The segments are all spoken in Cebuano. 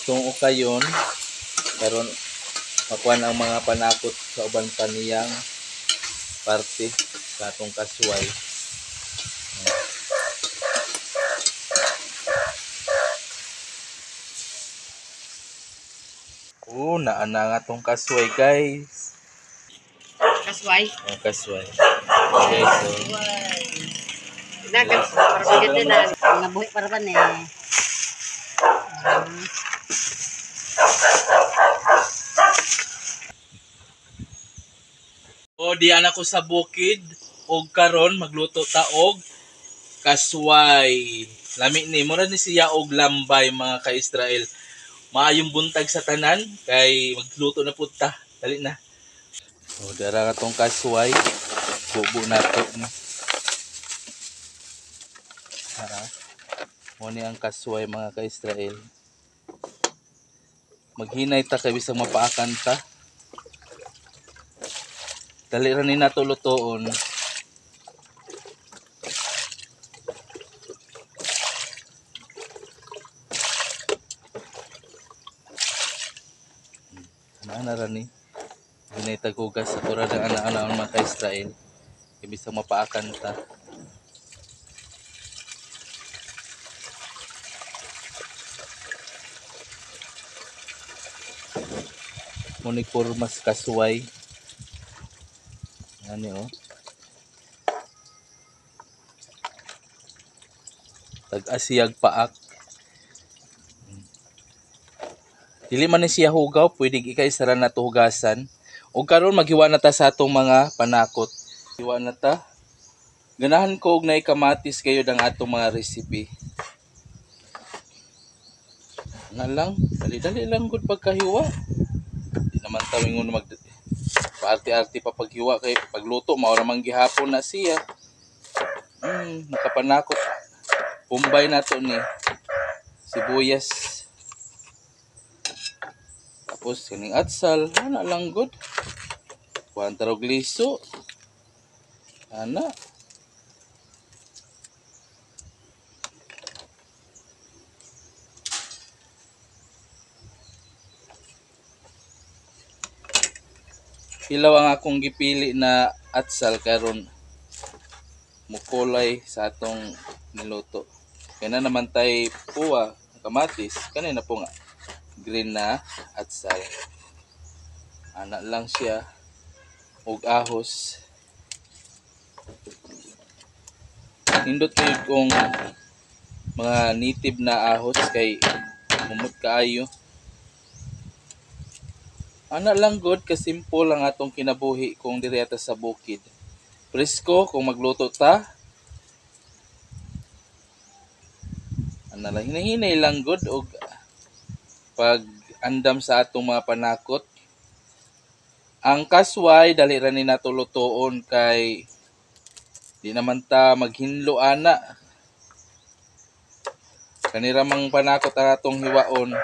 Atong ukayon karon makuan ang mga panakot sa uban pa niyang parte sa atong kasway. Oh, naa na nga atong kasway, guys. Kasway? Oh, kasway. Okay, so Dagan para maganda na. Nabuhi para ba ni? O di ana ko sa bukid og karon magluto ta og kasway. Lami ni mura ni siya og lambay, mga ka-Israel. Maayong buntag sa tanan kay magluto na pud ta. Dali na. O dara ka tong kasway. Bubo nato ni. Ha. Mo ni ang kasway, mga ka-Israel. Maghinay ta kay bisag mapaakan ta. Dali ra ni nato lutoon. Ana ra ni. Hinay tagugas sa tura ng ana-ana mga ka-Israel. Kay bisag mapaakan ta. Muni mas kasway. Ani oh. Tag-asiyag paak. Dili man ni siya hugaw, pwede ikay sara na hugasan. Og karon maghiwa na ta sa atong mga panakot. Hiwa na ta. Ganahan ko og naay kamatis kayo ang atong mga recipe. Nga lang, dali-dali lang gud pagkahiwa. Di naman ta ingon mag paarte-arte pa paghiwa kay pagluto mao ra man gihapon na siya. Nakapanakot. Pumbay nato ni sibuyas. Tapos kaning atsal, ana lang gud. Kuan tarog liso. Ana. Hilaw ang akong gipili na atsal karon mukulay sa atong niluto. Kaya na naman tay puwa, kamatis, kanina po nga green na atsal. Ana lang siya og ahos. Nindot kayo kung mga native na ahos kay mumot kaayo. Ana lang good, kasimple ang atong kinabuhi kung diri ata sa bukid. Presko kung magluto ta. Ana lang, hinahinay lang good og pag andam sa atong mga panakot. Ang kasway dali ra ni nato lutoon kay di naman ta maghinlo ana. Kanira mang panakot ang atong hiwaon.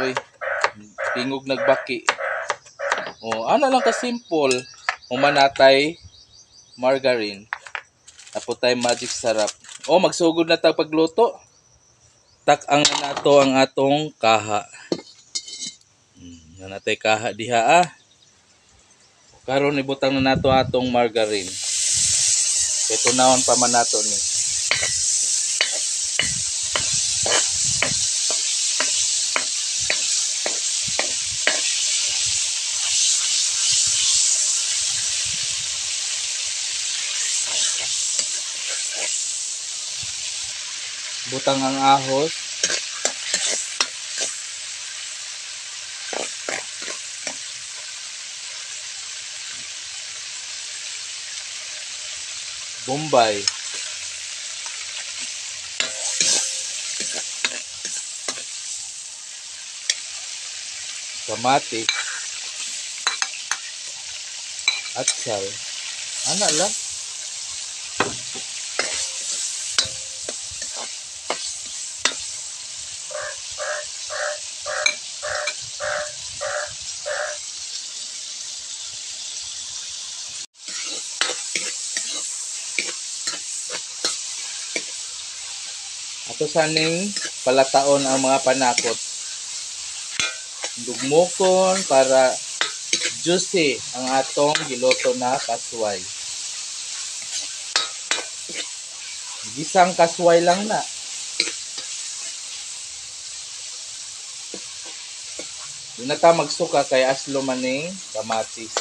Oy, tingog nagbaki. O, ana lang ka simple. Humanatay margarine. Tapos tay magic sarap. O, magsugod na ta pagluto. Tak-ang na nato ang atong kaha. Nanatay kaha diha ah. Karon ibutang na nato atong margarine. Kay tunawon pa man nato ni. Butang ang ahos. Bombay. Kamatis. Atsal. Ana lang. Ato saning palataon ang mga panakot. Dugmokon para juicy ang atong giluto na kasway. Gisang kasway lang na. Di na ta magsuka kay aslo man ning kamatis.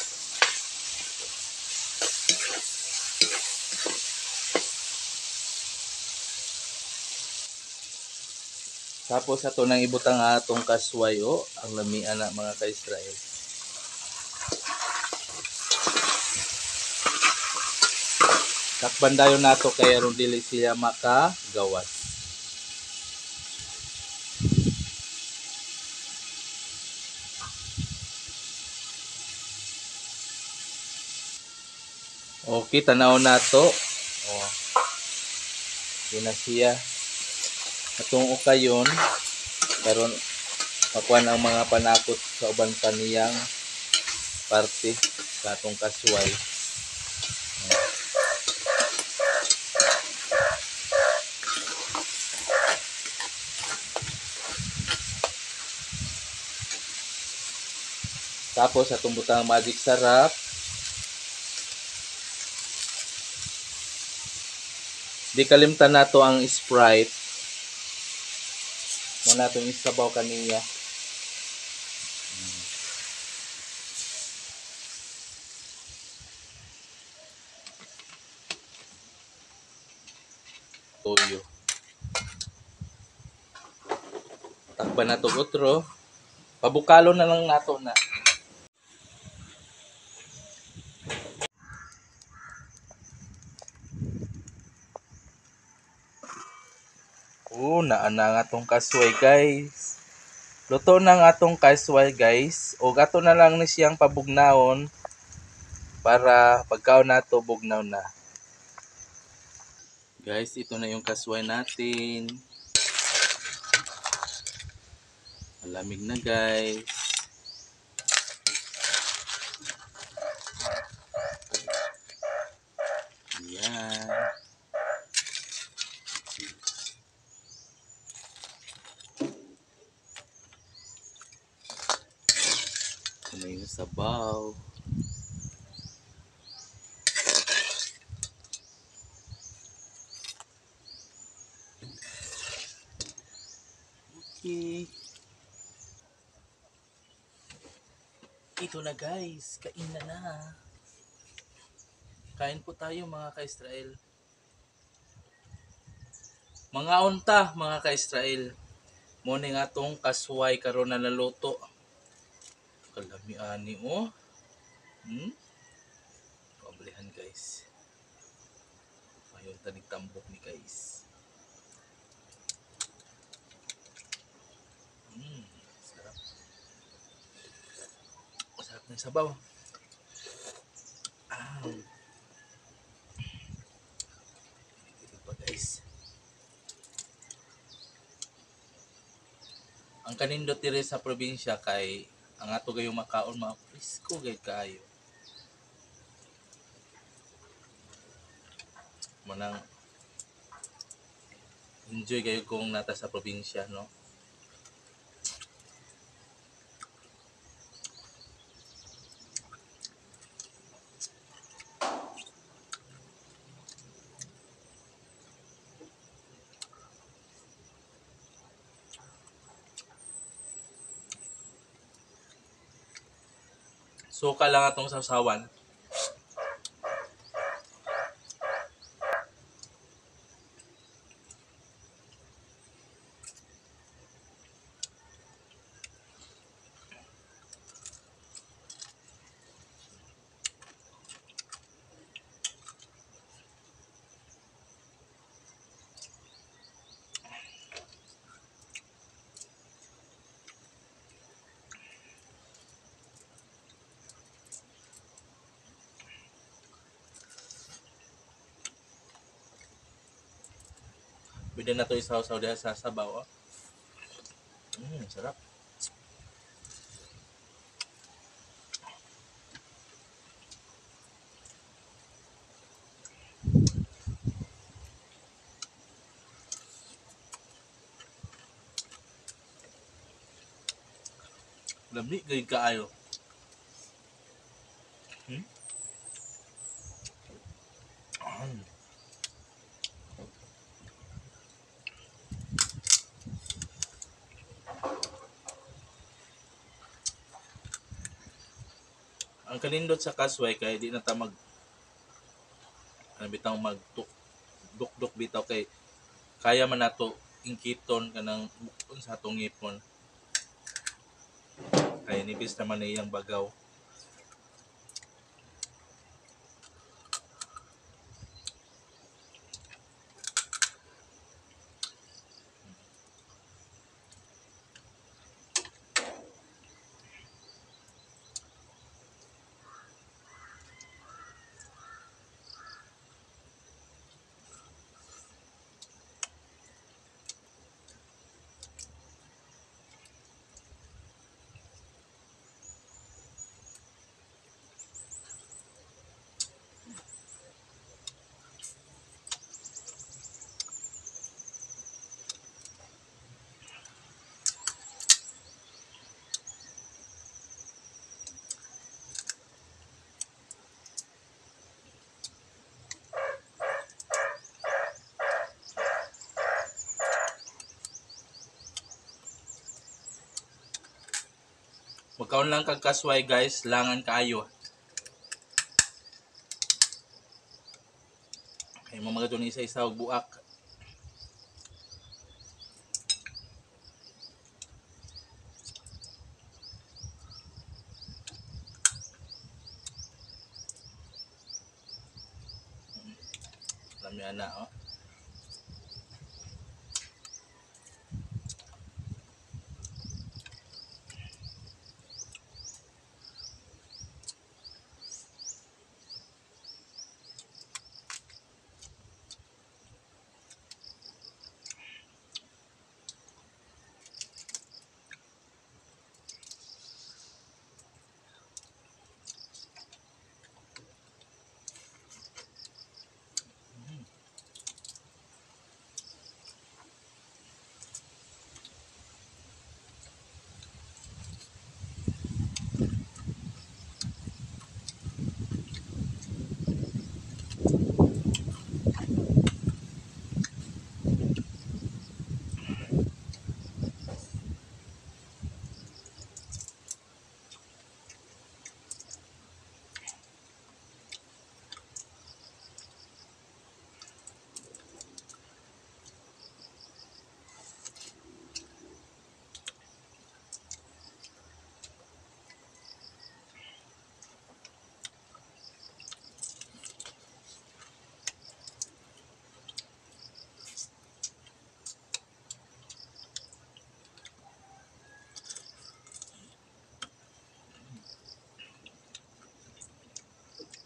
Tapos ato nang ibutang atong kasway o ang lamian na mga ka-Israel. Takban dayon nato kay aron dili siya makagawas. Okay, tanaw nato. Oh. Di na siya. Atong ukayon karon makuan ang mga panakot sa uban pa niyang parte sa atong kasway. Tapos atong butang magic sarap. Di kalimtan nato ang Sprite. Muna itong isabaw kaniya. Toyo. Takban nato otro. Pabukalo na lang nato na. Oh, naa na nga atong kasway guys. Luto na nga atong kasway guys. O gato na lang ni siyang pabugnaon para pagkaon nato bugnaw na. Guys, ito na yung kasway natin. Malamig na guys. Ayan. Ito na yung sabaw. Okay. Ito na guys, kain na na. Kain po tayo mga ka-Israel. Mga unta mga ka-Israel. Muna nga atong kasway karon na naluto. Kalami ani oh. Pablihan guys. Mayon tanig tambok ni guys. Sarap. Sarap ng sabaw. Ah. Ito pa guys. Ang kanindot diri sa probinsya kay ang ato gayong makaon mga presko gay kaayo. Manang enjoy kayo kung nata sa probinsya, no? Suka lang atong sawsawan. Pwede na ito isaw-saw diha sa sabaw. Oh. Sarap. Lami gayud kaayo. Ang kanindot sa kasway kay di na ta mag ano bitaw mag dukduk bitaw kay kaya man nato ingkiton kanang bukon sa atong ngipon. Kay nipis naman na iyang bagaw. Magkaon lang kag kasway guys, langan kaayo. Kay mo mga dun isa-isa og buak. Lami ana oh.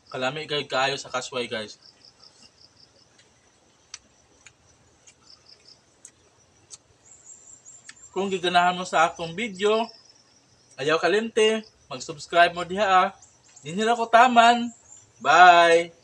Kalami kay kaayo sa kasway guys. Kung giganahan mo sa akong video, ayaw kalimte, mag-subscribe mo diha ah. Ninyo ko taman. Bye!